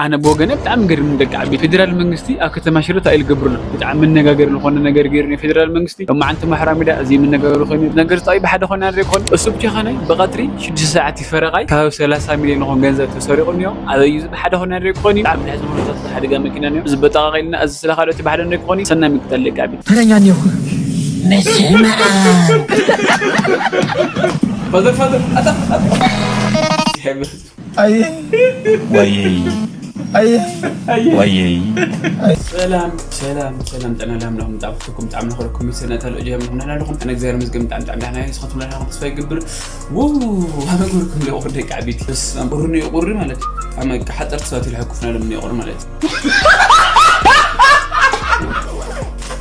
ኣነ ብወገነ ብጣዕሚ ገርም ደቂ ዓቢ ፌደራል መንግስቲ ኣብ ከተማ ሽረ እንታይ ኢሉ ገብርሎ ብጣዕሚ መነጋገሪ ዝኾነ ነገር ገይሩ ፌደራል መንግስቲ ሎማዓንቲ ማሕራ ሚዳ እዚ መነጋገሪ ኮይኑ ነገር ጣይ ብሓደ ኮይና ንርኢ ክኾን እሱ ብቻ ኸነ ብቐትሪ ሽዱሽተ ሰዓት ፈረቓይ ካብ ሰላሳ ሚልዮን ዝኾን ገንዘብ ተሰሪቑ እኒኦ ኣበይ እዩ እዚ ብሓደ ኮይና ንርኢ ክኾን እዩ ብጣዕሚ ድሕዚ ምኖታት ሓደጋ መኪና እኒኦ እዚ በጠቓቒልና እዚ ስለ ካልኦት ብሓደ ንርኢ ክኾን እዩ ሰናይ ምግታል ደቂ ዓቢ ተረኛ እኒኦ በስመ ኣብ ፈዘር ፈዘር ኣታ ኣታ ኣየ ወይይ ኣየ ወይይ ሰላም ሰላም ሰላም ጥዕና ላም ለኹም ጣብትኩም ጣዕም ነኸለኩም ይሰነ ተልኦ ጀም ንሕና ኣለኹም ኣነ እግዚኣብሔር መስገን ብጣዕሚ ጣዕሚ ዳሕና ይስኸቱም ለኹም ተስፋ ይገብር ው ኣመግብርኩም ለኹ ደቂ ዓቢት በስ ቁርኒ ቁሪ ማለት ኣመ ሓፀርቲ ሰባት ይልሐኩፍና ለምን ይቁር ማለት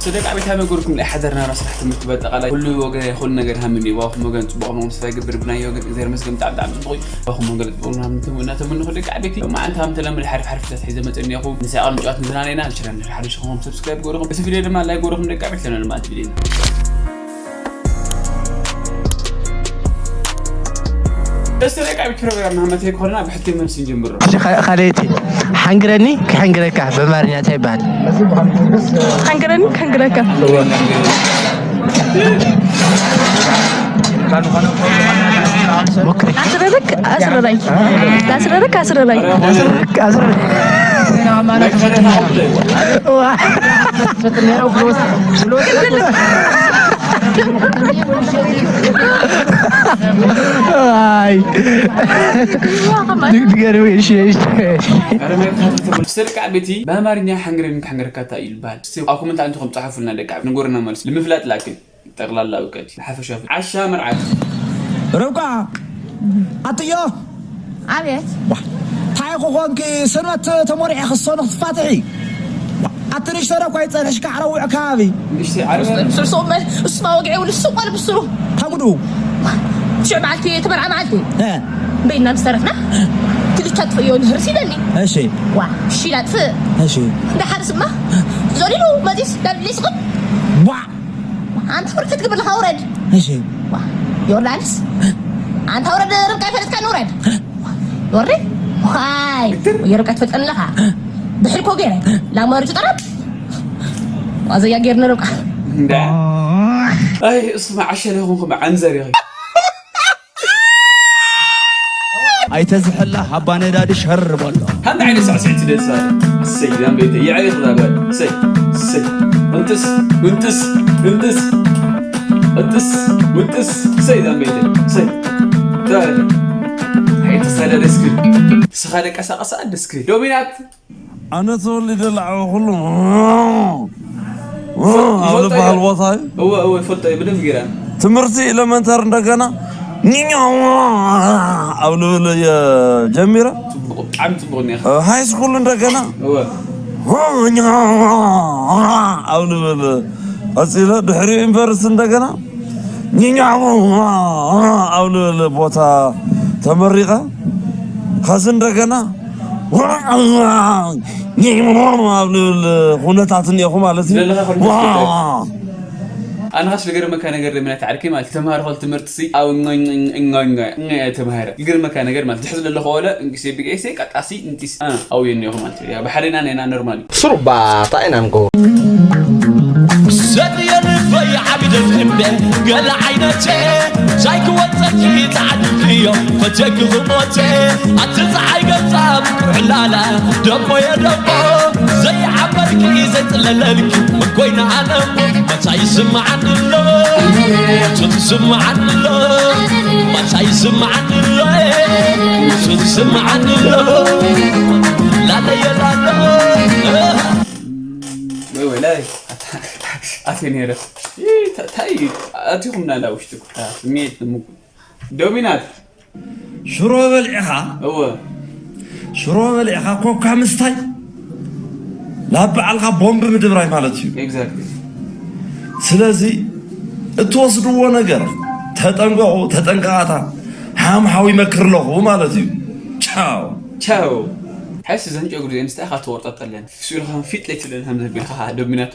ስደቂ ዓቢት ኣመግብርኩም ለሓደርና ራስራሕ ትምህርቲ በጠቃላይ ሁሉ ወገ ይኹን ነገር ሃምን ይባኹም ወገን ፅቡቅ መምስፋ ይገብር ብናይ ወገን እግዚኣብሔር መስገን ብጣዕሚ ጣዕሚ ፅቡቅ ባኹም መንገድ ጥሩ ናምንትም እናተመንኹ ደቂ ዓበይቲ መዓልቲ ሃም ተለምድ ሓሪፍ ሓሪፍ ፍታት ሒዘ መፀኒ ኢኹ ንሳይ ቃል ምጫወት ንዝናነና ንሽረን ሓደ ሽኹም ሰብስክራይብ ጎርኹም እዚ ቪድዮ ድማ ላይ ጎርኹም ደቂ ዓበይቲ ለና ልማዓት ቪድዮ እስቲ ደቂ ዓበይቲ ፕሮግራም ሃመት ይኮና ብሕቲ መልሲ ንጀምሮ ካልኣይቲ ሓንግረኒ ክሕንግረካ በማርኛ እንታይ ይበሃል ሓንግረኒ ከንግረካ ኣስረረክ ኣስረራይ ኣስረረክ ኣስረራይ ኣይ ድገርዊ እሺ እሺ ስርቃ ቤቲ ብኣማርኛ ሓንግረኒ ክሕንግረካ እንታይ እዩ ይበሃል ኣብ ኮመንት ኣንትኹም ጸሓፉልና ደቂ ንጎርና መልስ ንምፍላጥ ላክል ጠቕላላ እውቀት ሓፈሻ ዓሻ መርዓት ርብቃ ኣትዮ ኣቤት እንታይ ክኾንኪ ሰንበት ተሞሪዐ ክሶኑ ክትፋትሒ ኣቲ ንሽተረ እኳ ይፀንሕሽ ካዕረውዕ ከባቢ ስርሶ እሱማ ወግዒ ውልሱ ቋል ብስሩ ታጉዱ ሽዕ መዓልቲ እቲ መርዓ መዓልቲ በይና ምስ ተረፍና ክልቻ ጥፍእዮ ንህርስ ኢለኒ እሺ ዋ ሺላ ጥፍእ እሺ ደሓር ስማ ዞሊሉ መፂስ ናብ ሊስቕም ዋ ኣንታ ውርድ ክትግብር ኣለኻ ውረድ እሺ ዮርዳንስ ኣንታ ውረድ ርብቃ ይፈለጥካ ንውረድ ወሪ ዋይ የርብቃ ትፈልጠኒ ኣለኻ ብሕልኮ ገይረ ላማሪቱ ጠረብ ዋዘያ ገይርኒ ርብቃ ኣይ እስማ ዓሸለ ይኹንኩም ዓንዘር ኢኺ ኣይተዝሕላ ሃባ ነዳዲ ሸር በሎ። ሓንቲ ዓይነት ሳዕስዒት ደስ ኣለ። እሰይ ዛምቤተይ የዕሪኽ ዛበል። እሰይ እሰይ። ውንጥስ ውንጥስ ውንጥስ። ውንጥስ ውንጥስ። እሰይ ዛምቤተይ። እሰይ። ዛበል። ኣይተሰለ ደስ ክብል። ስኻ ደቀሳቀሳ ደስ ክብል። ዶሚናት ኣነ ተወሊደ ዝዓበኹሉ ኣብ ዝበሃል ቦታ እዩ። እወ እወ ይፈልጦ እየ ብደንብ ገይረ። ትምህርቲ ኢለመንተር እንደገና ኛኛዋ ኣብ ልብል እየ ጀሚረ። ጽቡቕ ብጣዕሚ ጽቡቕ እኒኻ። ሃይ ስኩል እንደገና እወ ኛኛዋ ኣብ ልብል ቀጺለ ድሕሪ ዩኒቨርሲቲ እንደገና ኛኛዋ ኣብ ልብል ቦታ ተመሪቐ። ኸዚ እንደገና ኣብ ልብል ኩነታት እኒኦኹ ማለት እዩ። ኣነኻስ ዝገርመካ ነገር ለሚና ታዕርኪ ማለት ተምሃር ኸል ትምህርቲ ሲ ኣብ እኛኛኛኛ ተምሃረ ዝገርመካ ነገር ማለት ድሕዚ ለለኹ ወለ እንግሴ ብጌሴ ቀጣሲ እንቲስ ኣውየ እኒኦኹ ማለት እዩ። ብሓደና ነና ኖርማል እዩ። ስሩባ ታይ ኢና ንገብሮ። ዘጥየልበይ ዓቢደት እምበ ገለ ዓይነቴ ሳይክወፀኪ ተዓድልዮ ፈጀክ ክሞቴ ኣቲ ፀሓይ ገፃም ዕላላ ደሞየ ደሞ ዘይዓበርኪ ዘይጥለለልኪ መኮይና ኣነሞ መታ ይስምዓኒ ኣሎ ቱ ትስምዓኒ ኣሎ መታ ይስምዓኒ ኣሎ ቱ ትስምዓኒ ኣሎ ላለየ ላሎ ወይ ወይ ላይ ኣፌ ነይረ ታይ ኣቲኹም ናላ ውሽጢ ስሜት ንምጉ ዶሚናት ሽሮ በሊዕኻ እወ ሽሮ በሊዕኻ ኮካ ምስታይ ናብ በዓልካ ቦምብ ምድብራይ ማለት እዩ። Exactly። ስለዚ እትወስድዎ ነገር ተጠንቀቑ፣ ተጠንቀቓታ። ሓምሓው ይመክር ኣለኹ ማለት እዩ። ቻው። ቻው። ሓይሲ ዘን ጨጉሪ ዘን ስታይ ካተወርጠጠለን። ፊት ለፊት ለና ምዘቢልካ ዶሚናቶ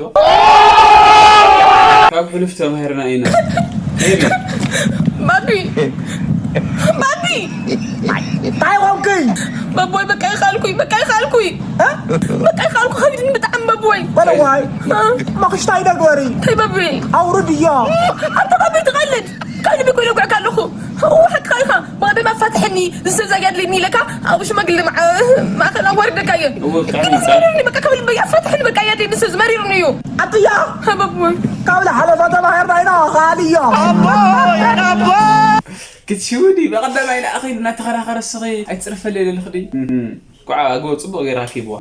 ካብ ሕሉፍ ተማሂርና ኢና። ባቢ ባቢ እንታይ ኾንኪ? በቦይ በቃ ይኻልኩይ፣ በቃ ይኻልኩይ። እ? በቃ ይኻልኩ፣ ከቢድኒ ብጣዕሚ በቦይ። በለዋይ። እ? መኽሽታይ ደግበሪ። እንታይ በቦይ? ኣውርድ እዮ። ኣንተ በቦይ ትቐልድ። ካብ ልቢ ኮይነ ጓዕካ ኣለኹ። እወ ሓቅኻ ኢኻ። ማደም ኣፋትሐኒ፣ ዝሰብዛ ያድልኒ ኢለካ፣ ኣብ ሽማግሌ መዓ-፣ ማእኸል ኣዋርደካ እየ። እወ፣ ብጣዕሚ ግን ይጻ- መሪሩኒ፣ በቃ ካብ ልበይ ኣፋትሐኒ፣ በቃ ያድልኒ፣ ሰብ መሪሩኒ እዩ። ኣጥያ! በቦይ። ካብ ዝሓለፈ ተማሂርና ኢና፣ ካልእ እዮ። ክትሽውዲ ብቐዳማይ ኢለ ኣኺሉ እናተኸራኸረ ስኺ ኣይትጽርፈለይ ኢለ ልኽዲ። እኳዓ ኣጎ ጽቡቕ ገይራ ኪብዋ።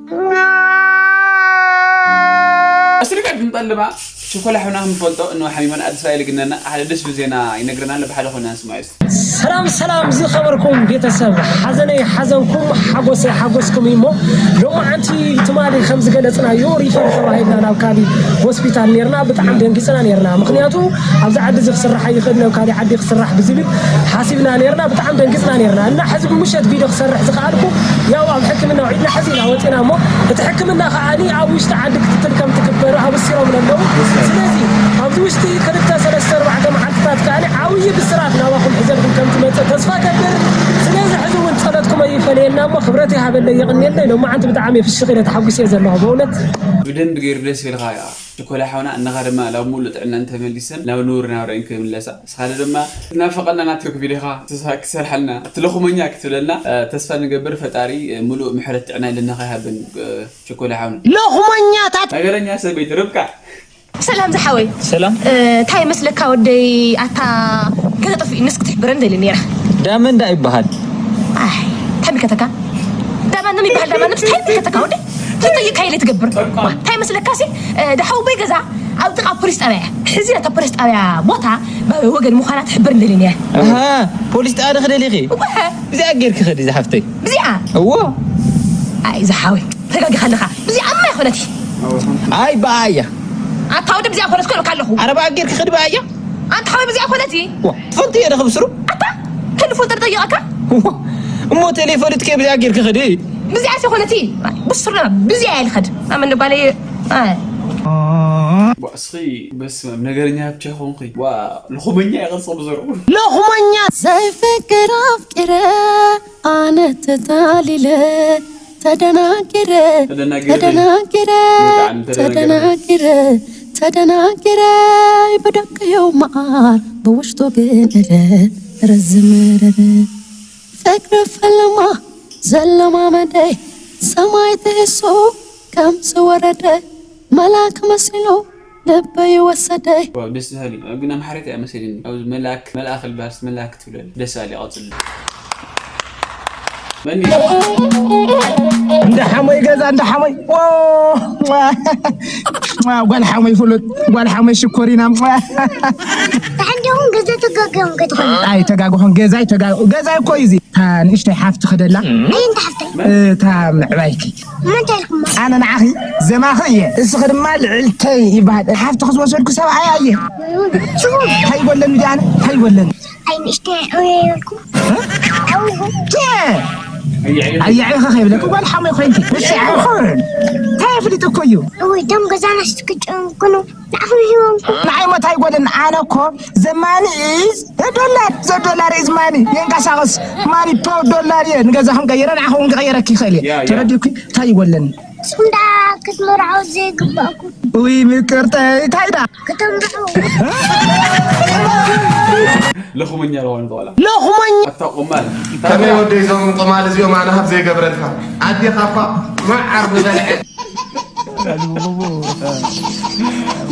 ኣስሪቀ ድምጠልማ ሸኮላ ሕና ክንፈልጦ እንሆ ሓሚመን ኣዲስ ኣበባ ይልግነና ሓደ ደስ ዝብል ዜና ይነግረና ኣሎ። ብሓደ ኮይና ንስማዕ እስቲ። ሰላም ሰላም ዝኸበርኩም ቤተሰብ፣ ሓዘነይ ሓዘንኩም ሓጎሰይ ሓጎስኩም እዩ እሞ ሎማዓንቲ ትማሊ ከም ዝገለጽናዮ ሪፈር ተባሂልና ናብ ካሊእ ሆስፒታል ነርና። ብጣዕሚ ደንጊጽና ነርና፣ ምክንያቱ ኣብዚ ዓዲ እዚ ክስራሕ ኣይኽእል ናብ ካሊእ ዓዲ ክስራሕ ብዝብል ሓሲብና ነርና። ብጣዕሚ ደንጊጽና ነርና እና ሕዚ ብምሸት ቪድዮ ክሰርሕ ዝኸኣልኩ ያው ኣብ ሕክምና ውዒልና ሕዚ ኢና ወፂና እሞ እቲ ሕክምና ከዓኒ ኣብ ውሽጢ ዓዲ ክትትል ከም ትግበር ኣብሲሮም ኣለዉ። ስለዚ ኣብዚ ውሽጢ ክልተ ሰለስተ ኣርባዕተ መዓልትታት ከዓኒ ዓብዪ ብስራት ናባኹም ሒዘልኩም ከም ትመፅእ ተስፋ ከብር። ስለዚ ሕዚ እውን ጸሎትኩም ኣይፈለየና እሞ ክብረት ይሃበለይ የቕንየለይ። ሎማዓንቲ ብጣዕሚ ፍሽኽ ኢለ ተሓጒሰ ዘለኹ በእውነት። ብደንብ ገይሩ ደስ ኢልካ ያ ሸኮላ ሓውና፣ እንኻ ድማ ናብ ሙሉእ ጥዕናን ተመሊሰን ናብ ንቡር ናብራን ክምለሳ። ንስኻ ድማ ትናፍቐና ናትዮ ክቢድ ኢኻ፣ ትሳ-፣ ክሰርሓልና፣ እቲ ለኹመኛ ክትብለልና፣ እ፣ ተስፋ ንገብር። ፈጣሪ፣ እ፣ ሙሉእ ምሕረት ጥዕና ልንኻ ይሃበን፣ እ፣ ሸኮላ ሓውና። ለኹመኛታት! ነገረኛ ሰበይቲ ርብቃ። ሰላም ዝሓወይ። ሰላም። እ፣ እንታይ ይመስለካ ወደይ፣ ኣታ ገለ ጠፊኡ ንስ ክትሕብረን ደሊ ነይራ። ዳመ እንዳ ይበሃል። ኣይ፣ እንታይ ምከተካ? ዳማ ነው የሚባል ዳማ ነው። እንታይ ምከተካ ወደ? ትጠይቅ ኃይል ትገብር። ዋ፣ እንታይ መስለካ ሲ? እ፣ ደሓው በይ ገዛ ኣብ ጥቓ ፖሊስ ጣብያ። ሕዚ ነታ ፖሊስ ጣብያ ቦታ ብወገን ምዃና ትሕብር እንደሊ ነያ። ኣሃ፣ ፖሊስ ጣብያ ዶ ክደሊኺ? እወ። ብዚኣ ጌርኪ ኸዲ ዝሓፍተይ። ብዚኣ? እዎ። ኣይ፣ ዝሓወይ፣ ተጋጊኻ ኣለኻ። ብዚኣ እማ ይኾነት። ኣይ፣ ብኣያ። ኣታ ወደ ብዚኣ ኮነት ኮነ ካለኹ። ኣረ፣ ብኣ ጌርኪ ኸዲ ብኣያ። ኣንታ ሓወይ ብዚኣ ኮነቲ። ዋ፣ ትፈልጥዮ ዶ ክብስሩ? ኣታ፣ ክንፎ ጠርጠይቓካ? ዋ፣ እሞ ተለይ ፈልጥኪ ብዚኣ ጌርኪ ኸዲ። ብዚኣ ሲ ኮነቲ። ብስሩ ና፣ ብዚኣ እየ ልኸድ። ኣመን ባለየ። ኣይ። ዋ፣ እስኺ በስመ ኣብ ነገረኛ ብቻ ኾንኺ። ዋ፣ ልኹመኛ እየ ቅርጺ ብዘርኡ። ለኹመኛ ዘይፍቅር ኣፍቂረ ኣነ ተታሊለ ተደናጊረ ተደናጊረ ተደናጊረ ብጣዕሚ ተደናጊረ። ተደናጊረ ተደናጊረ ብደቀዮ መዓር ብውሽጡ ግን እረ ረዝም እረረ ፍቅሪ ፈለማ ዘለማመደይ ሰማይ ተእሱ ከም ዝወረደ መልኣክ መሲሉ ልበይ ወሰደይ። ዋው፣ ደስ በሃሊ። ግን ኣምሓርኛ እያ መሰለኒ። ኣብ መልኣክ፣ መልኣክ ልባስ፣ መልኣክ ትብለሉ። ደስ በሃሊ፣ ቀጽሉ። መኒ? እንዳ ሓሞይ ገዛ፣ እንዳ ሓሞይ። ኦ! ጓል ሓሞይ ፍሉጥ፣ ጓል ሓሞይ ሽኮሪና። እንዲሁም ገዛ ተጋግዮም ክትኾን። ኣይ፣ ተጋግኹን፣ ገዛይ ተጋ-፣ ገዛይ እኮ እዩ እዚ። እታ ንእሽተይ ሓፍቲ ኸደላ። ኣይ፣ እንዳ ሓፍተይ። እታ ምዕባይኪ። መን እንታይ ኢልኩማ? ኣነ ንዓኺ ዘማኺ እየ፣ እስኺ ድማ ልዕልተይ ይበሃል። ሓፍትኺ ዝወሰድኩ ሰብኣይ ኣየ። ሽሙ? እንታይ ይጎለኒ ድኣ ኣነ? እንታይ ይጎለኒ? ኣይ ንእሽተይ ዕውየ ይበልኩ። እ? ዕውየ። ተ! ኣየዕብኻ ከይብለኪ ጓል ሓሞይ ኮይንኪ። ውሽጢ ኣይኮን። እንታይ ኣፍሊጡ እኮ እዩ። እወ፣ ደም ገዛና ስትክጭንኩኑ። ንዓኹም ሂቦምኩም። ንዓይ ሞ እንታይ ይጎለኒ? ኣነ እኮ ዘማኒ ኢዝ ዶላር፣ ዘዶላር ኢዝ ማኒ። የንቀሳቐስ ማኒ ፓው ዶላር እየ። ንገዛኹም ቀይረ፣ ንዓኹም ክቕይረኪ ይኽእል እየ። ያ፣ ያ። ተረዲእኩ? እንታይ ይጎለኒ? ንስኹም ደኣ ክትምርዓው ዘይግባእኩም። ውይ ምቅርተይ፣ እንታይ ደኣ? ከተምርዑ። ለኹመኛ ለኾነ ተዋላ። ለኹመኛ። ኣታ ቆማል። ከመይ ወደይ እዞም ቆማል እዚኦም ኣነ ሃብ ዘይገብረልካ። ኣዴኻ እኳ መዓር ምበልዐ።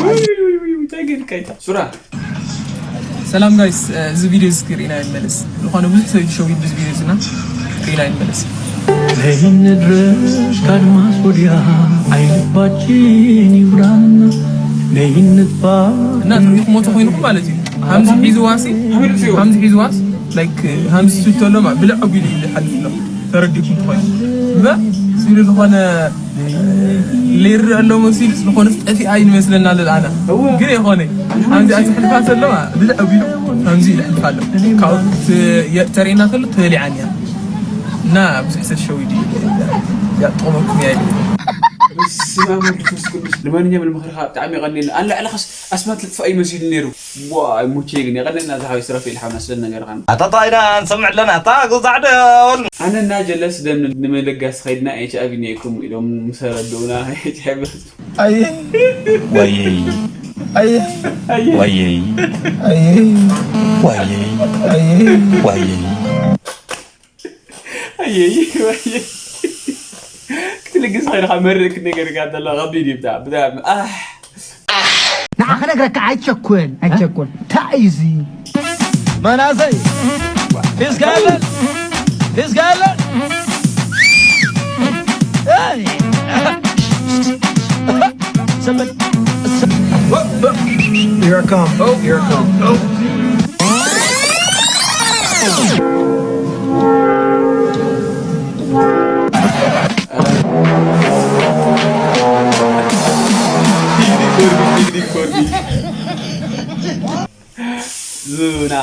ውይ፣ ውይ፣ ውይ፣ ውይ፣ እንታይ ጌርካ ኢታ? ሱራ። ሰላም ጋይስ፣ እዚ ቪድዮ እዚ ርኢና ይመለስ። ዝኾነ ብዙሕ ሰብ ይሸዊድ ብዙ ቪድዮ ዝና ርኢና ይመለስ። ነይ ንድረስ ካድማስ ወዲያ ኣይልባችን ይብራና ነይ ንጥፋ። እና ትሪኢኹሞ ተኾይንኩም ማለት እዩ። ሃምዚ ሒዝዋሲ፣ ሃምዚ ሒዝዋስ፣ ላይክ፣ ሃምዚ ሱት ተሎ ማ-፣ ብልዕ ኣቢሉ እዩ ዝሓልፍ ኣሎ። ተረዲእኩም ትኾይኑ። እምበር፣ ሲሉ ዝኾነ ሌር ኣሎ መሲሉ ዝኾነ ጠፊኣ ይመስለና ለልኣና። እወ። ግን የኾነ። ኣብዚ ኣትሕልፋ ዘለዋ ብልዕ ኣቢሉ ከምዚ ይልሕልፍ ኣሎ። ካብኡ ት-፣ የ-፣ ተሬና ከሎ ተበሊዓን እያ። እና ብዙሕ ሰብ ሸዊዱ እዩ። ያጥቕመኩም እያ ኢሉ። በስመ አብ ወወልድ ወመንፈስ ቅዱስ። ለማንኛውም ምኽርኻ ብጣዕሚ የቐንየልና። ኣን ላዕልኻስ ኣስማት ልጥፋእ እዩ መሲሉ ነይሩ። ዋይ፣ ሙቼ ግን የቐንየልና፣ ዝሓወይ ሱራፌል ሓውና፣ ስለ ነገርኻን። ኣታ ጣይና፣ ንሰምዕ ኣለና፣ ኣታ ጉዛዕ ደውን። ኣነና ጀለስ ደም ንምልጋስ ኸይድና ኤች ኣይ ቪ ነይኩም ኢሎም ምስ ኣረድኡና፣ ኤች ኣይ ቪ። ኣየ። ወይይ። ኣየ። ኣየ። ወይይ። ኣየ። ወይይ። ኣየ። ወይይ። ኣየይ፣ ኣየይ። ክትልግስ ኸይድኻ መርቅ ነገር ጋር ተላ ኸቢድ እዩ ብጣዕሚ፣ ብጣዕሚ። ኣህ። ንዓ ክነግረካ ኣይቸኩል፣ ኣይቸኩል። እንታይ እዩ እዚ? መናሰይ፣ ፊስካ የለን፣ ፊስካ የለን። ኤይ! ሰበት፣ ሰ- Here I come. Oh, here I come. Oh. ዙና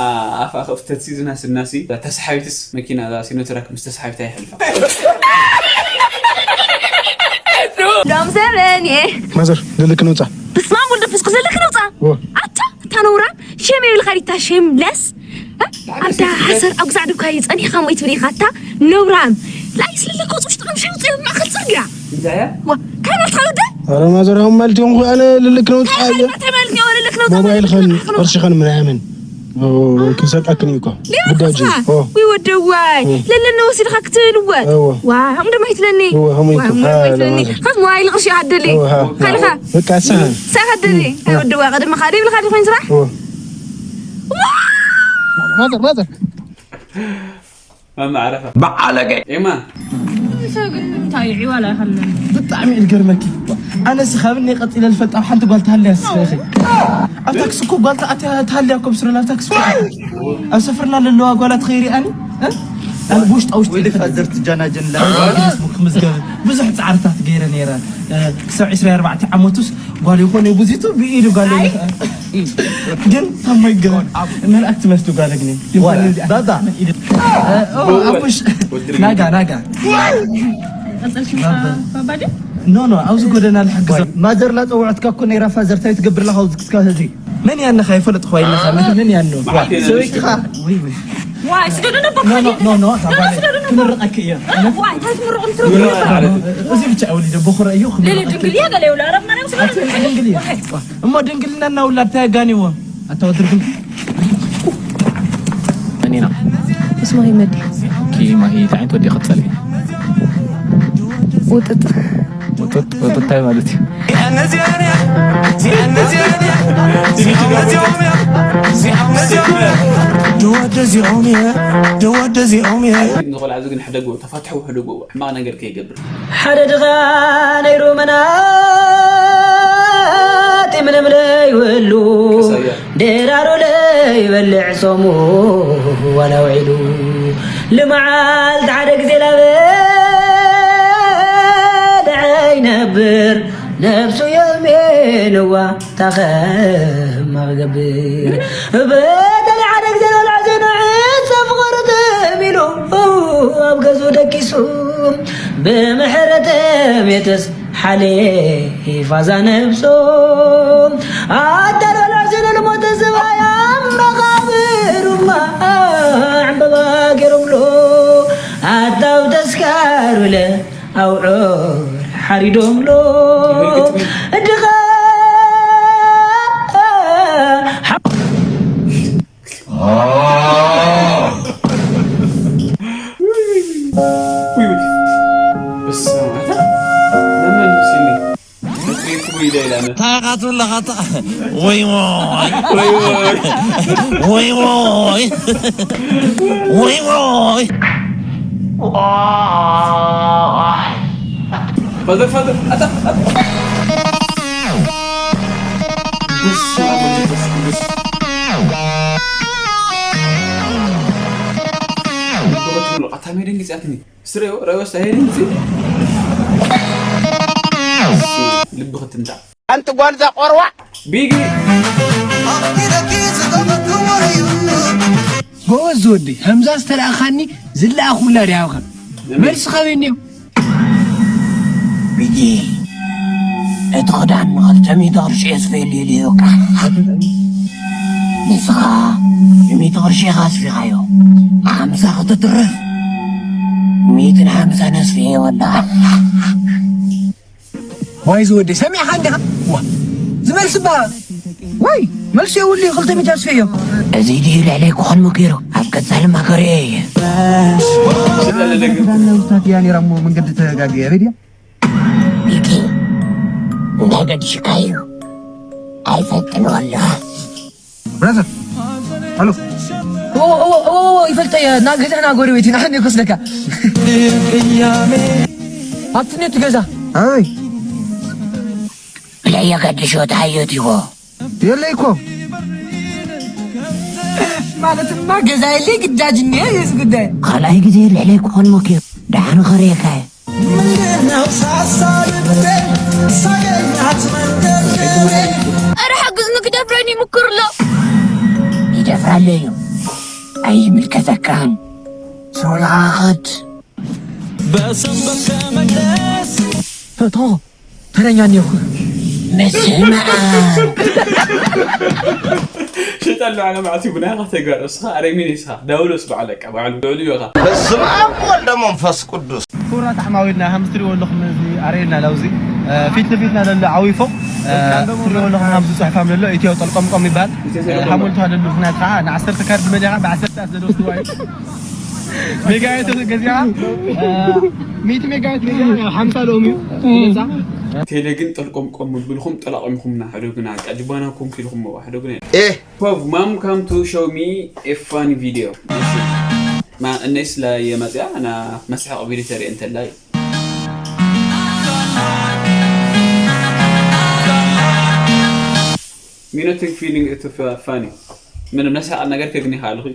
ኣፋ ከፍተት ሲ ዙና ስናሲ ተሳሓቢትስ መኪና እዛ ሲኖትራክ ምስ ተሳሓቢታ ይሕልፋ። ሎም ዘመን እየ። ማዘር፣ ልልክ ንውፃ። በስመ አብ ወወልድ ወመንፈስ ቅዱስ፣ ልልክ ንውፃ። ዎ። ኣታ፣ እታ ነውራም፣ ሼም የብልካ ዲታ፣ ሼምለስ። እ? ኣብታ ሓሰር ኣብ ግዛዕ ድኳ እዩ ጸኒሕካ ሞይ ትብል ኢኻ፣ እታ ነውራም። ላይስ ልልክ ውፅ ውሽጢ ከም ሸውፂ ኣብ ማእከል ፅርግያ። እንታይ እያ? ዋ፣ እንታይ ናትካ ወደ? ኧረ ማዘር፣ ኣሁን ማለት ይኹን፣ ኣነ ልልክ ንውፃ እየ። እንታይ ማለት እዩ፣ ልልክ ንውፃ? ሞባይል ኸን፣ ቅርሺ ኸን ምናምን። ኦ፣ ክሰጣክን እዩ እኮ። ሌባ ግዳጅ። ተስፋ። ኦ። ወይ ወደዋይ፣ ኦ። ለለነ ወሲድካ ክትልወጥ። እዎ። ዋ፣ እም ድማ ይትለኒ። እዎ፣ እሞ ዋ፣ ይትለኒ። እሞ ድማ ይትለኒ። ለማዘር። ካስ ሞባይል ቅርሺ ሃደሊ። እዎ፣ ሃ። ካልኻ። በቃ፣ ሰሃ። ሰሃ ሃደሊ። እዎ። ኣይ ወደዋ፣ ቀደምኻ ደይ ብልኻ ዲኹም ስራሕ? እዎ። ዋ! ማዘር፣ ማዘር። ማማ ዓረፋ። በዓለገ። ኤማ። ሰው ግን እንታይ ይዕዋላ ይኸለን? ብጣዕሚ እዩ ዝገርመኪ። ኣነስ ካብ እኔ ቀፂለ ዝፈልጣ ሓንቲ ጓል ትሃልያ ስለ ኢኺ። ኣብ ታክሲ እኮ ጓል ትኣትያ ትሃልያ እኮ ብስረላ ኣብ ታክሲ እኮ። ኣብ ሰፈርና ለለዋ ጓላት ኸይሪኣኒ፣ እ? ኣነ ብውሽጣ ውሽጢ ወይ ይፈልጥ። ፋዘር ትጃናጀን ላ። ፌስቡክ ክምዝገብ ብዙሕ ፃዕርታት ገይረ ነይረ። እ፣ ክሳብ ዕስራ ኣርባዕተ ዓመቱስ ጓል ይኾነ ብዙቱ ብኢዱ ጓል ኣይ። ይልካ። ግን ታሞ ይገባል። መልኣክ ትመስሉ ጓል ግን። ዋላ፣ ባባ። እ፣ ኦ፣ ኣቡሽ። ናጋ፣ ናጋ። ቀጸልኪ ባባ። ባባ ድዩ? ኖ፣ ኖ፣ ኣብዚ ጎደና ልሕግዛ። ማዘር ላጸውዐትካ እኮ ነይራ ፋዘር፣ ታይ ትገብር ኣለኻ ኣብዚ ክስካ ህዚ? መን ያነኻ ይፈለጥ ኾይ ኣለኻ? መን፣ መን ያኖ? ሰበይትኻ? ወይ፣ ወይ። ዋይ፣ ስደዱ ነበር ኖ፣ ኖ፣ ኖ፣ ኖ፣ እዛ ጓል ትምረቐኪ እያ። ዋይ፣ እንታይ ትምረቑ? እዚ ብቻ ወሊደ በኹረ እዩ፣ ክምረቐኪ። ድንግል እያ፣ ገለ ይብሉ፣ ኣረብ ማርያም ስደዱ። ኣቲ ድንግል እያ። እሞ ድንግልና እና ውላድ እንታይ ኣጋንይዎ? ኣታ ወዲ ርግም። መኒና? ምስ ማሂ መዲ። ኪ ማሂ፣ እንታይ ዓይነት ወዲ ክትጸልኢ? ውጥጥ። ውጥጥ፣ ውጥጥ እንታይ ማለት እዩ? ደወደ እዚኦም እየ፣ ደወደ እዚኦም እየ። ንቆልዓ እዚ ግን ሕደጎ፣ ተፋትሐው ሕደጎ፣ ሕማቕ ነገር ከይገብር። ሓደ ድኻ ነይሩ መናጢ ምንም ለይብሉ፣ ቀሳያ። ድራሩ ለይበልዕ ጾሙ ዋላ ውዒሉ። ልመዓልቲ ሓደ ግዜ ላበ ደዐ ይነብር፣ ነብሱ የሜንዋ ታኸማ ክገብር። በተለይ ሓደ ግዜ ንበልዖ ዘይንዕጸ ፍቕሪ ትም ኢሉ፣ ኣብ ገዝኡ ደቂሱ፣ ብምሕረት ቤትስ ሓሊፋ እዛ ነብሶም። ኣታ ንበልዖ ዝንልሞ ተስባይ ኣብ መቓብሩማ ዕምበባ ገይሮምሉ። ኣታ ኣብ ተስካሩ ኢለ ኣውዕር ሓሪዶምሉ። ድኻ ውይ፣ ውይ። በስመ አብ። ለምን ሲኒ? መጽሔት ጉይ ላይ ላነ። ታቃቱ ለኻታ ወይ ወይ። ወይ ወይ። ወይ ወይ። ወይ ወይ። ፋዘር፣ ፋዘር፣ ኣታ፣ ኣታ። በስመ አብ ወመንፈስ ቅዱስ። ኣታ መይ ደንጊጽ ኣትኒ? ስረዮ፣ ረዮ፣ ስታ ሄድን ሲ። ልቢ ክትምታ። ሓንቲ ጓል እዛ ቆርዋ። ቢጊ። ጎበዝ ዝወደይ፣ ከምዛ ዝተለኣኻኒ ዝለኣኹላ ዲያውኸ? መልሲ ኸበኒ እዩ። ቢጊ። እቲ ክዳን ንኽልተ ሚእቲ ቅርሺ እየ ስፈየሉ ኢለዮ። ንስኻ ብሚእቲ ቅርሺ ኢኻ ኣስፊኻዮ። ሓምሳ ክትትርፍ ሚእትን ሓምሳን ኣስፍየዮ ኣለኻ። ዋይ ዝወደይ ሰሚዕኻ እንዲኻ? ዋ ዝመልስባ ዋይ መልሲ የብሉ እዩ። ክልተ ሚእቲ ኣስፍየዮ። እዚ ድዩ ልዕለይ ክኾን መኪሩ ኣብ ቀጻሊ ማከርዮ እየ። ዳና ውስታት እያ ነይራ እሞ መንገዲ ተጋግየ ሬድያ ሚኪ እንታይ ገዲሽካ እዩ? ኣይፈልጥን ወላ ብራዘር ሄሎ ይፈልጠ ና ገዛና ጎረቤት ኢና ሓኒ ኮስለካ ኣብቲ ኔት ገዛ ኣይ ለየገድሾ ታዮት ይዎ የለይ እኮ ማለትማ ገዛ የለይ ግዳጅ እኒሀ የዚ ጉዳይ ካልኣይ ግዜ ልዕለይ ክኾን ሞኪሩ ደሓን ኸርእየካ እየ። ምንድነው ሳሳ ልቤ ሳገኛት መንገድ ኧረ ሓግዝኒ ክደፍረኒ ይምክር ኣሎ ይደፍራለ እዩ ኣይምልከተካን ሶላ ኸድ በሰንበት ከመቅደስ ፈቶ ተረኛ እኒኹ ምስማዕ ሸይጣን ሎዓለ መዓት እዩ ብናይኻ ተጋር እስኻ ኣረሚን እስኻ ዳውሎስ በዓል በቃ በዓሉ ልዕሉ ኢኻ በስመ አብ ወልደ መንፈስ ቅዱስ ክቡራት ኣሕማዊልና ከም እትሪእዎ ኣለኹም እዚ ኣርእየና ናብዚ ፊት ንፊትና ዘሎ ዓብይ ፎቕ እትሪእዎ ኣለኹም ኣብዚ ፅሑፋም ዘሎ ኢትዮ ጠልቆምቆም ይበሃል ሓሙልታ ደሉ ምክንያት ከዓ ንዓሰርተ ካርድ መሊኻ ብዓሰርተ ሰዓት ዘለዉ ስዋ እዩ ሜጋየት ገዚኣ ሚእቲ ሜጋየት ገዚኣ ሓምሳ ሎም እዩ ቴሌ ግን ጠልቆምቆም ምብልኹም ጠላቒምኹምና ሕዶ ግና ቃጅባና ኮንኩ ኢልኹም ሕዶ ግና ኤህ ፖቭ ማም ካም ቱ ሾው ሚ ኤ ፋኒ ቪዲዮ እሺ ማ እነይስ ላ የመጽያ ና መስሐቕ ቪዲዮ ተርኢ እንተላይ ሚኖቲንግ ፊሊንግ እቲ ፋኒ ምንም ነስሐቕ ነገር ከግኒ ካልኹ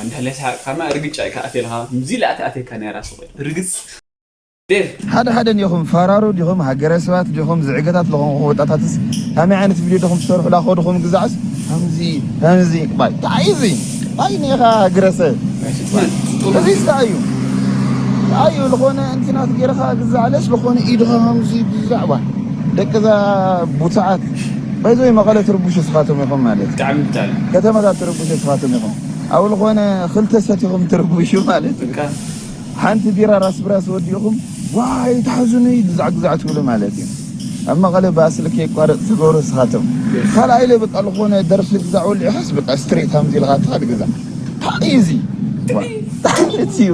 እንዳለ ሰሓቅ ካማ ርግጫ ኢካ ኣቴልካ ምዚ ለኣተ ኣቴካ ነራ ሰቆይ ርግጽ ዴቭ ሓደ ሓደ ዲኹም ፈራሩ ዲኹም ሃገረ ሰባት ዲኹም ዝዕገታት ለኹም ወጣታትስ ከመይ ዓይነት ቪድዮ ዲኹም ትሰርሑ ላኾ ዲኹም ግዛዕስ ከምዚ ከምዚ ባይ ታይ እዚ ታይ ኔኻ ሃገረ ሰብ እዚ እንታይ እዩ ታይ እዩ ዝኾነ እንትናት ጌርኻ ግዛዕለስ ዝኾነ ኢድኻ ከምዚ ግዛዕ ባ ደቅዛ ቡትዓት ባይዘ መቐለ ትርቡሽ ስኻቶም ኢኹም ማለት ብጣዕሚ ብጣዕሚ ከተማታት ትርቡሽ ስኻቶም ኢኹም ኣብ ዝኾነ ክልተ ሰቲኹም ትርቡሹ ማለት እዩ ሓንቲ ቢራ ራስ ብራስ ወዲኹም ዋይ ተሓዙኒ ግዛዕ ግዛዕ ትብሉ ማለት እዩ ኣብ መቐለ ባስ ልክ የቋረፅ ትገብሩ ስኻቶም ካልኣይ ኢለ በቃ ዝኾነ ደርፊ ግዛዕ ወሊዕኻስ በቃ ስትሬት ሃምዚ ኢልካ ትኻ ግዛዕ ታዲዩ እዚ ታዲት እዩ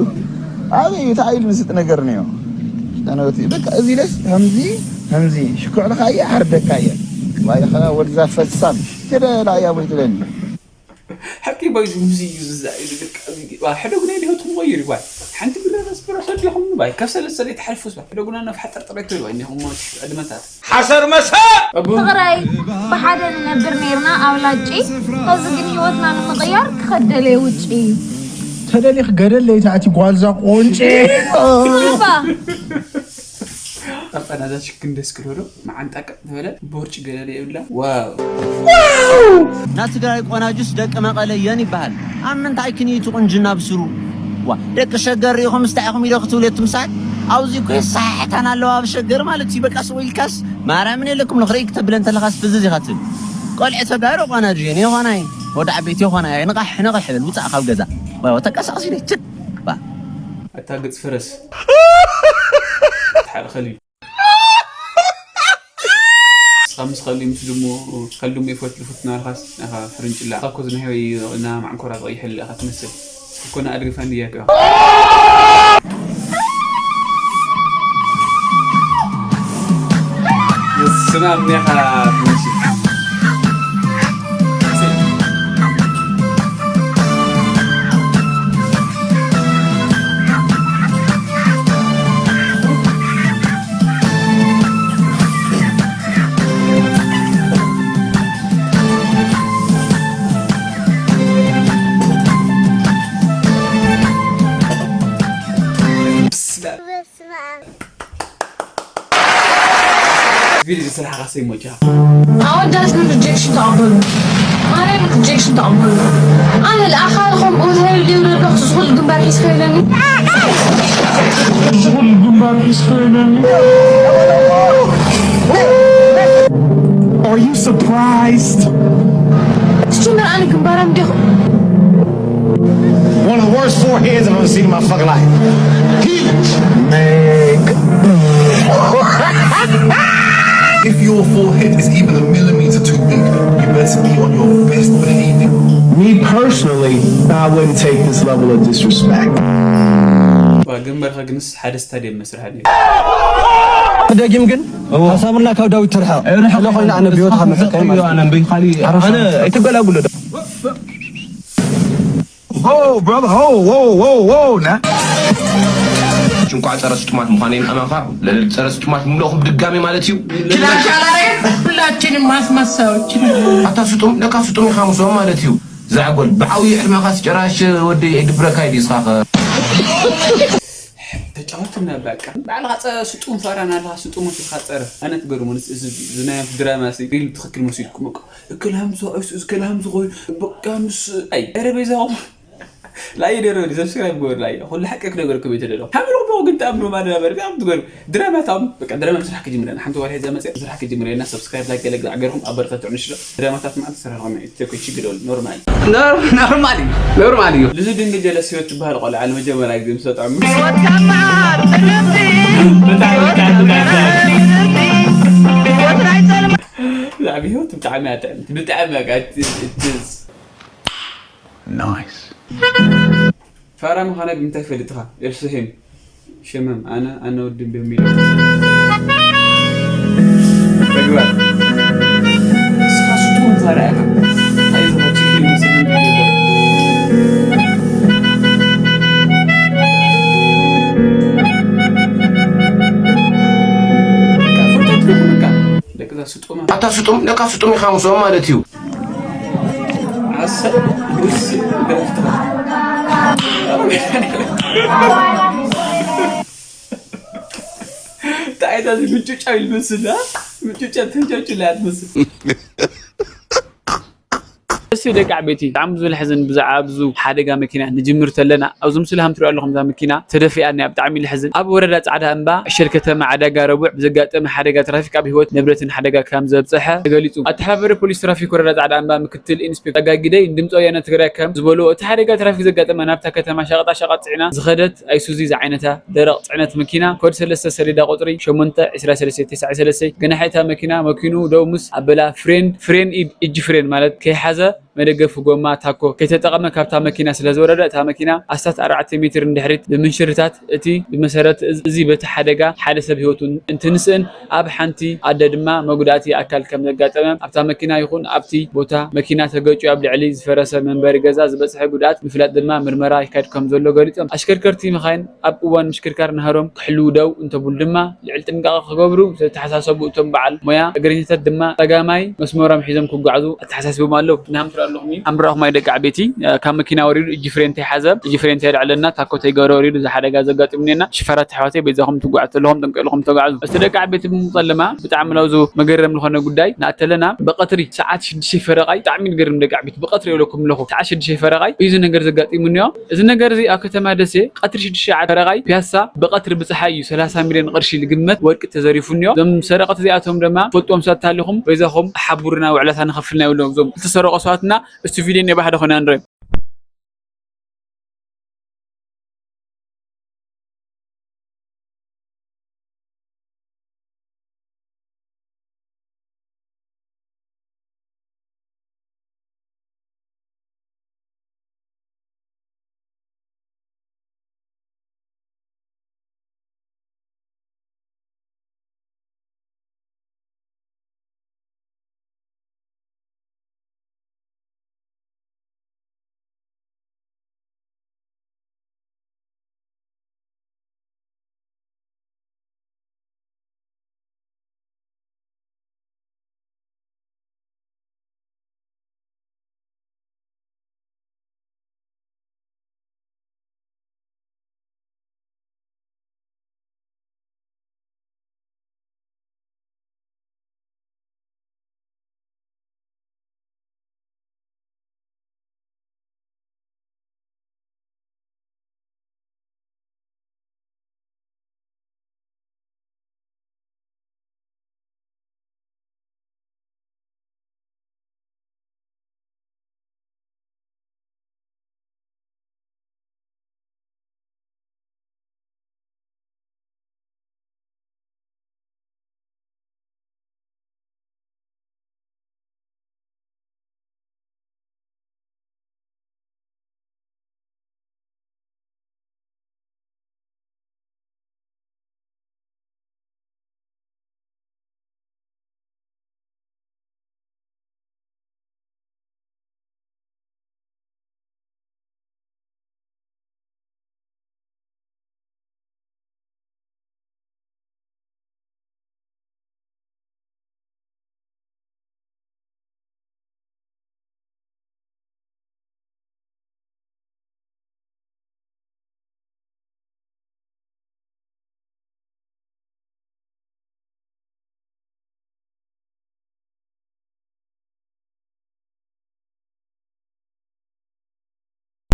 ኣበይ እዩ ታይል ምስጥ ነገር ነዮ ጠነወት በቃ እዚ ኢለስ ሃምዚ ሃምዚ ሽኩዕልካ እየ ዓርደካ እየ ዋይኻ ወድዛ ፈሳም ትደላ እያ ወይ ትለኒ ሓቂ ባይዙ ሙዚ እዩ ዝዛይ ዝግርቃ ሕደጉና ዲሆ ትምቆይር ይባል ሓንቲ ብረረስ ብረሰ ዲኹም ባይ ካብ ሰለስተ ለይ ትሓልፉ ስባ ሕደጉና ነፍሓ ጠርጠረ ትብል ባይ ዲኹም ሞት ዕድመታት ሓሰር መሰብ ፍቕረይ ብሓደ ንነብር ነይርና ኣብ ላጪ ኸዚ ግን ህይወትና ንምቕያር ክኸደለየ ውጪ ተደሊኽ ገደል ለይታእቲ ጓልዛ ቆንጪ እባ ጠርጠናዛ ሽክን ደስ ክዶ ዶ መዓንጣ ቀጥ ዝበለ ቦርጭ ገለለ የብላ ዋው ናይ ትግራይ ቆናጁስ ደቂ መቐለ የን ይበሃል ኣብ ምንታይ ክንዩ እቲ ቁንጅና ብስሩ ዋ ደቂ ሸገር ሪኢኹም ስታይ ኢኹም ኢዶ ክትብሉ የትምሳይ ኣብዚ እኮ የሰሓሕታን ኣለዋ ኣብ ሸገር ማለት እዩ በቃ ስቕ ኢልካስ ማርያምን የለኩም ንኽርኢ ክተብለ እንተለኻስ ፍዝዝ ኢኻ ትብል ቆልዐ ተጋሩ ቆናጁ የን የኾናይ ወዲ ዓበይቲ የኾናይ ንቓሕ ንቕሕ በል ውፃእ ካብ ገዛ ዋ ተንቀሳቐስ ኢለ ችክ ባ ኣታ ገጽ ፈረስ ሓደ ኸልቢ ንስኻ ምስ ኸልቢ ምስ ድሙ ኸልድሙ ይፈት ልፉት ናልኻስ ናኻ ፍርንጭላ ኻኮ ዝናህወይ እና ማዕንኮራ ዝቐይሐል ኢኻ ትመስል ኮነ ኣድግፋ እንድያከ ስማም ኔኻ ትመስል ቪድዮ ዝስራሕኻ ሰይሞቻ ኣወዳት ግን ሪጀክሽን ተቐበሉ። ማርያም ሪጀክሽን ተቐበሉ። ኣነ ልኣኻ ኢኹም ቦታ ይብሉ ኣለኹ ዝኹሉ ግንባር ሒዝካ ኢለኒ። Are you surprised? እስኪ ንርኣኒ ግንባሮም ዲኹ One of the worst foreheads I've ever seen in my fucking life. Huge. Meg. If your forehead is even a millimeter too big, you better be on your best behavior. Me personally, I wouldn't take this level of disrespect. ግንባርካ ግንስ ሓደ ስታዲየም መስርሕ ኣድልዩ ደጊም ግን ካብ ሳሙና ካብ ዳዊት ትርሓቕ። እለ ኮይና ኣነ ብህይወት ካብ መፀካይ ማለት እዩ። ኣነ ብይ ካሊ ኣነ ኣይትገላጉሎ ዶ Ho, brother, ho, whoa, whoa, whoa, now. እንኳዕ ፀረ ስጡማት ምዃነይ ምእመንካ ለለል ፀረ ስጡማት ምልእኹም ድጋሜ ማለት እዩ። ሁላችንም ማስመሳዮች ኣታ ስጡም ለካ ስጡም ኢኻ ምስኦም ማለት እዩ። ዛዕጎል ብዓብዩ ዕድመኻ ስጨራሽ ወዲ ኣይድብረካ እዩ ዲስኻ ከ ተጫወትና በቃ ባዕልኻ ፀ ስጡም ፋራን ኣለኻ ስጡም ወሲድካ ፀረ ኣነ ትገርሙ እዚ ዝናዮም ድራማ ሲ ሪል ትኽክል መሲልኩም እኮ እክል ሃምሶ ኣይሱ እክል ሃምሶ ኮይኑ በቃ ምስ ኣይ ኧረ በይዛኹም ላይ ደረበ ሰብስክራይብ ገበሩ ላይ ኩሉ ሓቂ ክነገርኩም እየ ተደለኹ ሓሚልኩም ግን ተኣምሩ ማዳ በር ቢኣም ትገርሙ ድራማ ታም በቃ ድራማ ምስራሕ ክጅምር ሓንቲ ጓል ሒዛ መፅያ ምስራሕ ክጅምር እና ሰብስክራይብ ላይ ገለግለ ዓገርኩም ኣበረታትዑ ንሽሎ ድራማታት ማለት ሰራርኹም እዩ ተኮይ ችግር የብሉ ኖርማል ኖርማል እዩ ኖርማል እዩ ልዙ ድንግል ጀለስ ህይወት ትበሃል ቆልዓ ንመጀመርያ ግዜ ምስ ተጠዕሙ ብጣዕሚ ብጣዕሚ ብጣዕሚ ብጣዕሚ ብጣዕሚ ህይወት ብጣዕሚ ኣጥዕምቲ ብጣዕሚ በቃ Nice. ፋራ ምዃና ብምንታይ ፈልጥኻ ኤፍስሄም ሸመም ኣነ ኣነ ወድም በሚል ተግባር እስኻ ስጡም ፋራ ኢኻ እንታይ ዝኻ ችግር ይመስል ደቅዛ ስጡም ኣታ ስጡም ለካ ስጡም ኢኻ ምስኦም ማለት እዩ ዓሰብ ውስን ደፍትራ ጣይታ ምንጭጫ ይመስል ምንጭጫ ተንጫጭ ላይ ኣትመስል እሲ ደቂ ዓበይቲ ብጣዕሚ ብዙ ልሕዝን ብዛዕባ ብዙ ሓደጋ መኪና ንጅምር ተለና ኣብዚ ምስሊ ሃም ትሪኦ ኣለኹም እዛ መኪና ተደፊኣ እኒኣ ብጣዕሚ ልሕዝን ኣብ ወረዳ ፃዕዳ እምባ ዕሸል ከተማ ዕዳጋ ረቡዕ ብዘጋጠመ ሓደጋ ትራፊክ ኣብ ህይወት ንብረትን ሓደጋ ከም ዘብፀሐ ተገሊፁ ኣተሓባባሪ ፖሊስ ትራፊክ ወረዳ ፃዕዳ እምባ ምክትል ኢንስፔክተር ጸጋይ ግደይ ንድምፂ ወያነ ትግራይ ከም ዝበልዎ እቲ ሓደጋ ትራፊክ ዘጋጠመ ናብታ ከተማ ሸቐጣ ሸቐጥ ፅዒና ዝኸደት ኣይሱዚ ዝዓይነታ ደረቕ ፅዕነት መኪና ኮድ ሰለስተ ሰሌዳ ቁፅሪ ሸሞንተ ዕስራ ሰለስተ ተስዓ ሰለስተ ገናሒ እታ መኪና መኪንኡ ደው ምስ ኣበላ ፍሬን ፍሬን ኢድ እጅ ፍሬን ማለት ከይሓዘ መደገፊ ጎማ ታኮ ከይተጠቐመ ካብታ መኪና ስለዝወረደ እታ መኪና ኣስታት ኣርባዕተ ሜትር ንድሕሪት ብምንሽርታት እቲ ብመሰረት እዚ በቲ ሓደጋ ሓደ ሰብ ህይወቱ እንትንስእን ኣብ ሓንቲ ኣደ ድማ መጉዳእቲ ኣካል ከም ዘጋጠመ ኣብታ መኪና ይኹን ኣብቲ ቦታ መኪና ተገጭዩ ኣብ ልዕሊ ዝፈረሰ መንበሪ ገዛ ዝበፅሐ ጉድኣት ምፍላጥ ድማ ምርመራ ይካየድ ከም ዘሎ ገሊፆም። ኣሽከርከርቲ መኻይን ኣብ እዋን ምሽክርካር ናህሮም ክሕልዉ ደው እንተብሉ ድማ ልዕሊ ጥንቃቐ ክገብሩ ዝተተሓሳሰቡ እቶም በዓል ሞያ እግረኛታት ድማ ጸጋማይ መስመሮም ሒዞም ክጓዓዙ ኣተሓሳሲቦም ኣለዉ። ናም ትርኢ ኣለኹም ኣምራኹም ኣይ ደቂ ዓበይቲ ካብ መኪና ወሪዱ እጅ ፍሬን ተይሓዘ እጅ ፍሬን ተይልዕለና ታኮ ተይገበረ ወሪዱ እዚ ሓደጋ ዘጋጢሙኒና ሽፈራት ኣሕዋተይ በይዛኹም ትጓዓዙ ዘለኹም ጥንቀ ኢልኹም ተጓዓዙ። እስቲ ደቂ ዓበይቲ ብምቕጻል ድማ ብጣዕሚ ናብዚ መገረም ዝኾነ ጉዳይ ንኣተለና ብቐትሪ ሰዓት ሽዱሽተ ፈረቓይ ብጣዕሚ ንገርም ደቂ ዓበይቲ ብቐትሪ የብለኩም ኣለኹ ሰዓት ሽዱሽተ ፈረቓይ እዩ እዚ ነገር ዘጋጢሙ እኒኦ። እዚ ነገር እዚ ኣብ ከተማ ደሴ ቀትሪ ሽዱሽተ ሰዓት ፈረቓይ ፒያሳ ብቐትሪ ብፀሓይ እዩ ሰላሳ ሚልዮን ቅርሺ ዝግመት ወርቂ ተዘሪፉ እኒኦ። እዞም ሰረቐት እዚኣቶም ድማ ትፈልጥዎም ሰባት እንተሃሊኹም በይዛኹም ሓቡርና ውዕለታ ንኸፍልና ይብሎም እዞም ዝተሰረቑ ሰባትና እስቲ ቪድዮ እኒኦ ባሕደ ኾይና ንረዮም።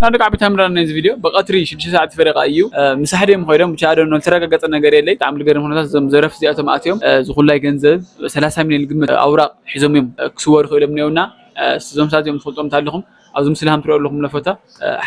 ናብ ደቂ ዓበይቲ ኣምራና ናይዚ ቪድዮ። ብቐትሪ ሽዱሽተ ሰዓት ፈረቓ እዩ። ምሳሕ ድዮም ኮይዶም ብቻ ደኖ ዝተረጋገጸ ነገር የለይ። ብጣዕሚ ልገርም ኩነታት እዞም ዘረፍ እዚኣቶም ኣትዮም ዝኹላይ ገንዘብ ሰላሳ ሚልዮን ግምት ኣውራቕ ሒዞም እዮም ክስወሩ ክኢሎም እኒኦና። እዞም ሰባት እዮም ትፈልጦም ኣለኹም ኣብዚ ምስሊ ሃምትሪኦ ኣለኹም ነፎታ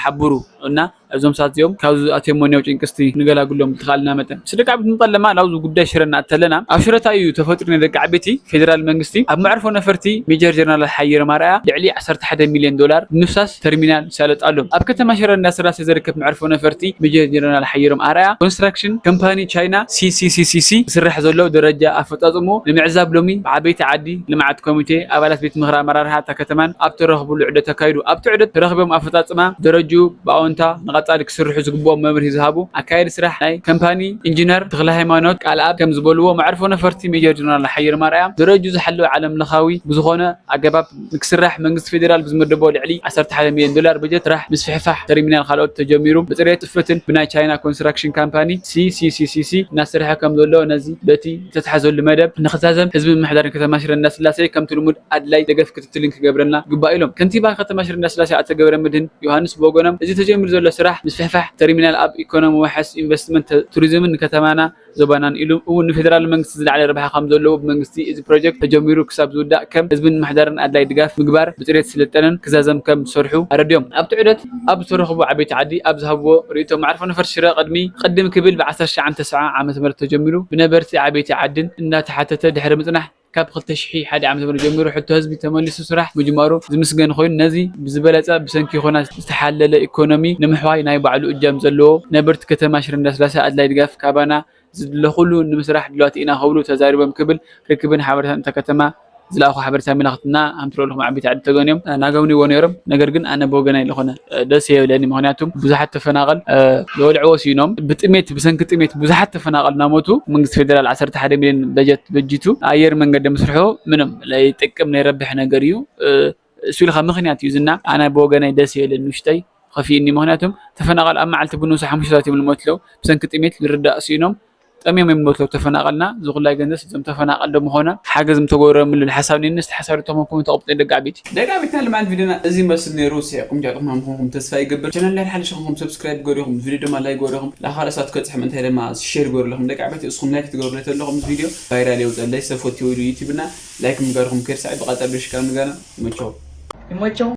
ሓብሩ እና እዞም ሰባት እዚኦም ካብዚ ኣትዮም ሞኒያው ጭንቅስቲ ንገላግሎም ብትኻልና መጠን ስደቂ ዓብት ንጠለማ ናብዚ ጉዳይ ሽረ እናእተለና ኣብ ሽረታ እዩ ተፈጥሩ ናይ ደቂ ዓበይቲ ፌደራል መንግስቲ ኣብ መዕርፎ ነፈርቲ ሜጀር ጀነራል ሓየር ማርኣያ ልዕሊ ዓሰርተ ሓደ ሚልዮን ዶላር ምፍሳስ ተርሚናል ይሳለጥ ኣሎ። ኣብ ከተማ ሽረ እንዳስላሴ ዝርከብ መዕርፎ ነፈርቲ ሜጀር ጀነራል ሓየሮም ኣርኣያ ኮንስትራክሽን ከምፓኒ ቻይና ሲ ሲ ሲ ሲ ሲ ዝስራሕ ዘሎ ደረጃ ኣፈጻጽሞ ንምዕዛብ ሎሚ ብዓበይቲ ዓዲ ልምዓት ኮሚቴ ኣባላት ቤት ምኽሪ ኣመራርሓ እታ ከተማን ኣብ ተረኽብሉ ዑደት ኣካይዱ። ኣብቲ ዑደት ተረኽቦም ኣፈጻጽማ ደረጅኡ ብኣወንታ ንቐጻሊ ክስርሑ ዝግብኦም መምርሂ ዝሃቡ ኣካየዲ ስራሕ ናይ ከምፓኒ ኢንጂነር ተኽለ ሃይማኖት ቃል ኣብ ከም ዝበልዎ መዕርፎ ነፈርቲ ሜጀር ጀነራል ሓየሮም ኣርኣያ ደረጅኡ ዝሓለወ ዓለም ለኻዊ ብዝኾነ ኣገባብ ንክስራሕ መንግስቲ ፌዴራል ብዝመደቦ ልዕሊ ዓሰርተ ሓደ ሚልዮን ዶላር በጀት ስራሕ ምስፍሕፋሕ ተርሚናል ካልኦት ተጀሚሩ ብፅሬት ፅፍትን ብናይ ቻይና ኮንስትራክሽን ካምፓኒ ሲ ሲ ሲ ሲ ሲ እናሰርሐ ከም ዘሎ ነዚ በቲ ዝተትሓዘሉ መደብ ንክዛዘም ህዝቢ ምምሕዳር ከተማ ሽረ እንዳስላሴ ከምቲ ልሙድ ኣድላይ ደገፍ ክትትልን ክገብረልና ይግባእ ኢሎም። ከንቲባ ከተማ ሽረ እንዳስላሴ ኣቶ ገብረ መድህን ዮሃንስ ብወገኖም እዚ ተጀሚሩ ዘሎ ስራሕ ምስፍሕፋሕ ተርሚናል ኣብ ኢኮኖሚ ዋሕስ ኢንቨስትመንት ቱሪዝምን ንከተማና ዞባናን ኢሉ እውን ንፌደራል መንግስቲ ዝለዓለ ረብሓ ከም ዘለዎ ብመንግስቲ እዚ ፕሮጀክት ተጀሚሩ ክሳብ ዝውዳእ ከም ህዝብን ምሕዳርን ኣድላይ ድጋፍ ምግባር ብፅሬት ስልጠነን ክዛዘም ከም ዝሰርሑ ኣረዲኦም። ኣብቲ ዑደት ኣብ ዝተረኽቡ ዓበይቲ ዓዲ ኣብ ዝሃብዎ ርእይቶ መዕርፎ ነፈርቲ ሽረ ቅድሚ ቅድም ክብል ብ ዓሰርተ ትሽዓተ ሰብዓ ዓመተ ምህረት ተጀሚሩ ብነበርቲ ዓበይቲ ዓድን እናተሓተተ ድሕሪ ምፅናሕ ካብ ክልተ ሽሕ ሓደ ዓመተ ምህረት ጀሚሩ ሕቶ ህዝቢ ተመሊሱ ስራሕ ምጅማሩ ዝምስገን ኮይኑ ነዚ ብዝበለፀ ብሰንኪ ይኾና ዝተሓለለ ኢኮኖሚ ንምሕዋይ ናይ ባዕሉ እጃም ዘለዎ ነበርቲ ከተማ ሽረ እንዳስላሴ ኣድላይ ድጋፍ ካባና ዝድለ ኩሉ ንምስራሕ ድልዋት ኢና ክብሉ ተዛሪቦም ክብል ርክብን ሓበሬታን እታ ከተማ ዝለኣኹ ሓበሬታ ኣመላኽትና ኣምትረልኹም ዓበይቲ ዓዲ ተገንዮም ናገምንዎ ነይሮም። ነገር ግን ኣነ ብወገናይ ዝኾነ ደስ የብለኒ። ምኽንያቱም ብዙሓት ተፈናቐል ዝበልዕዎ ስኢኖም ብጥሜት ብሰንኪ ጥሜት ብዙሓት ተፈናቐል እናሞቱ መንግስቲ ፌደራል ዓሰርተ ሓደ ሚልዮን በጀት በጂቱ ኣየር መንገዲ ምስርሑ ምንም ለይጠቅም ናይ ረብሕ ነገር እዩ። እሱ ኢልካ ምኽንያት እዩ ዝና ኣነ ብወገናይ ደስ የብለኒ ውሽጠይ ከፊእኒ። ምኽንያቱም ተፈናቐል ኣብ መዓልቲ ብንሱ ሓሙሽተ ሰባት እዮም ልሞት ለው ብሰንኪ ጥሜት ልርዳእ ስኢኖም ጠምዮም እዮም ልሞት ለው ተፈናቐልና ዝኹላይ ገንዘብ እዞም ተፈናቐል ዶ ምኾነ ሓገዝ ምተጎረምሉ ሓሳብ ኔን ስቲ ሓሳብ ተመኩም ተቕብጠ ደጋቢት ደጋቢትና ልማን ቪድዮና እዚ መስል ነይሩ። ሲዕኩም ጃጥኹም ሃምኹም ተስፋ ይገብር። ቻነል ናይ ሓደሽ ኹም ሰብስክራይብ ገሪኹም ቪድዮ ድማ ላይ ገሪኹም ላኻለ ሳት ከጽሕ ምንታይ ድማ ሼር ገሩ ለኹም ደጋቢት እስኹም ላይክ ትገብሩ ለተለኹም ቪድዮ ቫይራል የውጸለይ ሰፎት ይውሉ ዩቲብና ላይክ ምጋርኹም ከርሳዕ ብቐጸል ብሽካ ምጋና ይመቸው። ይመቸው።